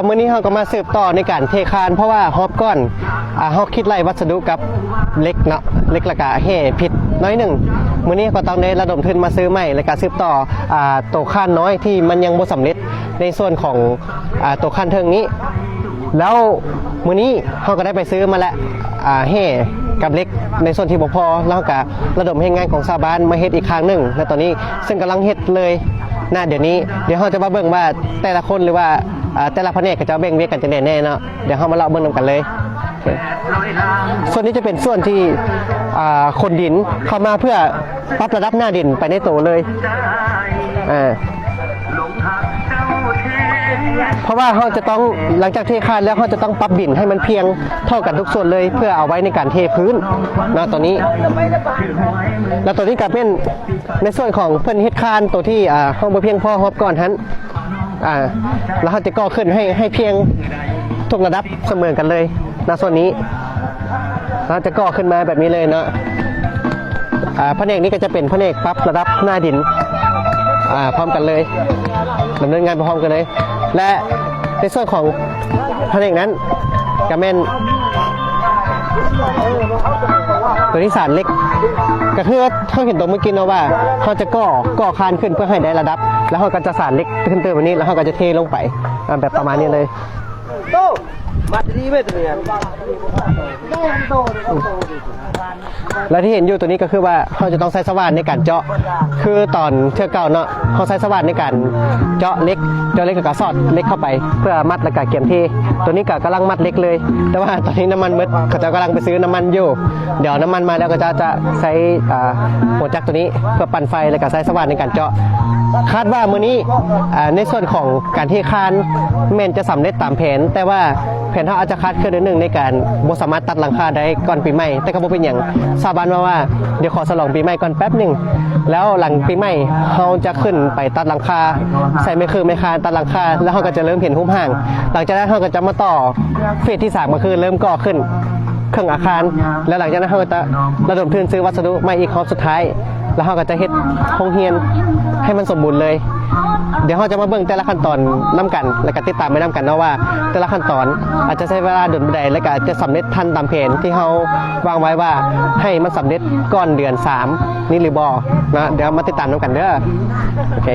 ມື້ນີ້ເຮົາກໍມາສືບຕໍ່ໃນການເທຄານ ເພາະວ່າຮອບກ່ອນ ອ່າ ເຮົາຄິດໄລ່ວັດສະດຸກັບເຫຼັກເນາະ ເຫຼັກ ແລ້ວກະແຮ່ຜິດໜ້ອຍໜຶ່ງ. ມື້ນີ້ເຮົາກໍຕ້ອງໄດ້ລະດົມທຶນມາຊື້ໃໝ່ ແລ້ວກະສືບຕໍ່ ອ່າ ໂຕຄານນ້ອຍທີ່ມັນຍັງບໍ່ສຳເລັດໃນສ່ວນຂອງ ອ່າ ໂຕຄານເທິງນີ້. ແລ້ວມື້ນີ້ເຮົາກໍໄດ້ໄປຊື້ມາແລ້ວ ອ່າ ແຮ່ກັບເຫຼັກໃນສ່ວນທີ່ບໍ່ພໍ ແລ້ວເຮົາກໍລະດົມແຮງງານຂອງຊາວບ້ານມາເຮັດອີກຄັ້ງໜຶ່ງ ໃນຕອນນີ້ ເຊິ່ງກຳລັງເຮັດເລີຍນະ. ດຽວນີ້ ດຽວເຮົາຈະມາເບິ່ງວ່າແຕ່ລະຄົນ ຫຼືວ່າ ອ່າ ແຕ່ລະພະແນກເຂົາເຈົ້າແບ່ງວຽກກັນຈັ່ງໃດແດ່ເນາະ. ດຽວເຮົາມາເລາະເບິ່ງນຳກັນເລີຍ. ໂອເຄ ສ່ວນນີ້ຈະເປັນສ່ວນທີ່ ອ່າ ຂົນດິນເຂົ້າມາເພື່ອປັບລະດັບໜ້າດິນໄປໃນໂຕເລີຍ ອ່າ ເພາະວ່າເຮົາຈະຕ້ອງ ຫຼັງຈາກເທຄານແລ້ວ ເຮົາຈະຕ້ອງປັບດິນໃຫ້ມັນພຽງເທົ່າກັນທຸກສ່ວນເລີຍ ເພື່ອເອົາໄວ້ໃນການເທພື້ນເນາະ ໂຕນີ້. ແລ້ວໂຕນີ້ກໍເປັນໃນສ່ວນຂອງເພິ່ນເຮັດຄານໂຕທີ່ ອ່າ ເຮົາບໍ່ພຽງພໍຮອບກ່ອນຫັ້ນ ອ່າ ແລ້ວເຮົາຈະກໍ່ຂຶ້ນໃຫ້ ໃຫ້ພຽງທຸກລະດັບສະເໝີກັນເລີຍນະ. ສ່ວນນີ້ເຮົາຈະກໍ່ຂຶ້ນມາແບບນີ້ເລີຍເນາະ. ອ່າ ພະແນກນີ້ກໍຈະເປັນພະແນກປັບລະດັບໜ້າດິນ ອ່າ ພ້ອມກັນເລີຍ ດຳເນີນງານໄປພ້ອມກັນເລີຍ. ແລະ ໃນສ່ວນຂອງພະແນກນັ້ນກໍແມ່ນໂຕນີ້ສານເຫຼັກ ກໍຄືເຮົາເຫັນໂຕເມື່ອກີ້ເນາະວ່າ ເຮົາຈະກໍ່ ກໍ່ຄານຂຶ້ນເພື່ອໃຫ້ໄດ້ລະດັບ ແລ້ວເຮົາກໍຈະສານເຫຼັກຂຶ້ນຕື່ມອັນນີ້ ແລ້ວເຮົາກໍຈະເທລົງໄປ ອ່າ ແບບປະມານນີ້ເລີຍ. ແລະທີ່ເຫັນຢູ່ໂຕນີ້ກໍຄືວ່າເຮົາຈະຕ້ອງໃຊ້ສະຫວ່ານໃນການເຈາະ ຄືຕອນເທື່ອເກົ່າເນາະ ເຮົາໃຊ້ສະຫວ່ານໃນການເຈາະເຫຼັກ ເຈາະເຫຼັກແລ້ວກໍສອດເຫຼັກເຂົ້າໄປ ເພື່ອມັດແລ້ວກໍກຽມເທ. ໂຕນີ້ກໍກຳລັງມັດເຫຼັກເລີຍ ແຕ່ວ່າຕອນນີ້ນ້ຳມັນໝົດ ເຂົາເຈົ້າກຳລັງໄປຊື້ນ້ຳມັນຢູ່. ດຽວນ້ຳມັນມາແລ້ວ ເຂົາເຈົ້າຈະໃຊ້ ອ່າ ຫົວຈັກໂຕນີ້ເພື່ອປັ່ນໄຟ ແລ້ວກໍໃຊ້ສະຫວ່ານໃນການເຈາະ. ຄາດວ່າມື້ນີ້ ອ່າ ໃນສ່ວນຂອງການເທຄານແມ່ນຈະສຳເລັດຕາມແຜນ ແຕ່ວ່າ ແຜນເຮົາອາດຈະຄາດເຄື່ອນໜ້ອຍໜຶ່ງໃນການບໍ່ສາມາດຕັດຫຼັງຄາໄດ້ກ່ອນປີໃໝ່ ແຕ່ກໍບໍ່ເປັນຫຍັງ. ຊາວບ້ານເວົ້າວ່າ ດຽວຂໍສະຫຼອງປີໃໝ່ກ່ອນແປັບໜຶ່ງ ແລ້ວຫຼັງປີໃໝ່ເຮົາຈະຂຶ້ນໄປຕັດຫຼັງຄາ ໃສ່ໄມ້ເຄີໄມ້ຄານຕັດຫຼັງຄາ ແລ້ວເຮົາກໍຈະເລີ່ມເຫັນຮູບຮ່າງ. ຫຼັງຈາກນັ້ນເຮົາກໍຈະມາຕໍ່ເຟສທີສາມ ກໍຄືເລີ່ມກໍ່ຂຶ້ນເຄິ່ງອາຄານ ແລ້ວຫຼັງຈາກນັ້ນເຮົາກໍຈະລະດົມທຶນຊື້ວັດສະດຸໃໝ່ອີກຮອບສຸດທ້າຍ ແລ້ວເຮົາກໍຈະເຮັດໂຮງຮຽນໃຫ້ມັນສົມບູນເລີຍ. ດຽວເຮົາຈະມາເບິ່ງແຕ່ລະຂັ້ນຕອນນຳກັນ ແລ້ວກໍຕິດຕາມໄປນຳກັນເນາະວ່າ ແຕ່ລະຂັ້ນຕອນອາດຈະໃຊ້ເວລາດົນປານໃດ ແລ້ວກໍຈະສຳເລັດທັນຕາມແຜນທີ່ເຮົາວາງໄວ້ວ່າໃຫ້ມັນສຳເລັດກ່ອນເດືອນສາມນີ້ຫຼືບໍ່ເນາະ. ດຽວມາຕິດຕາມນຳກັນເດີ. ໂອເຄ.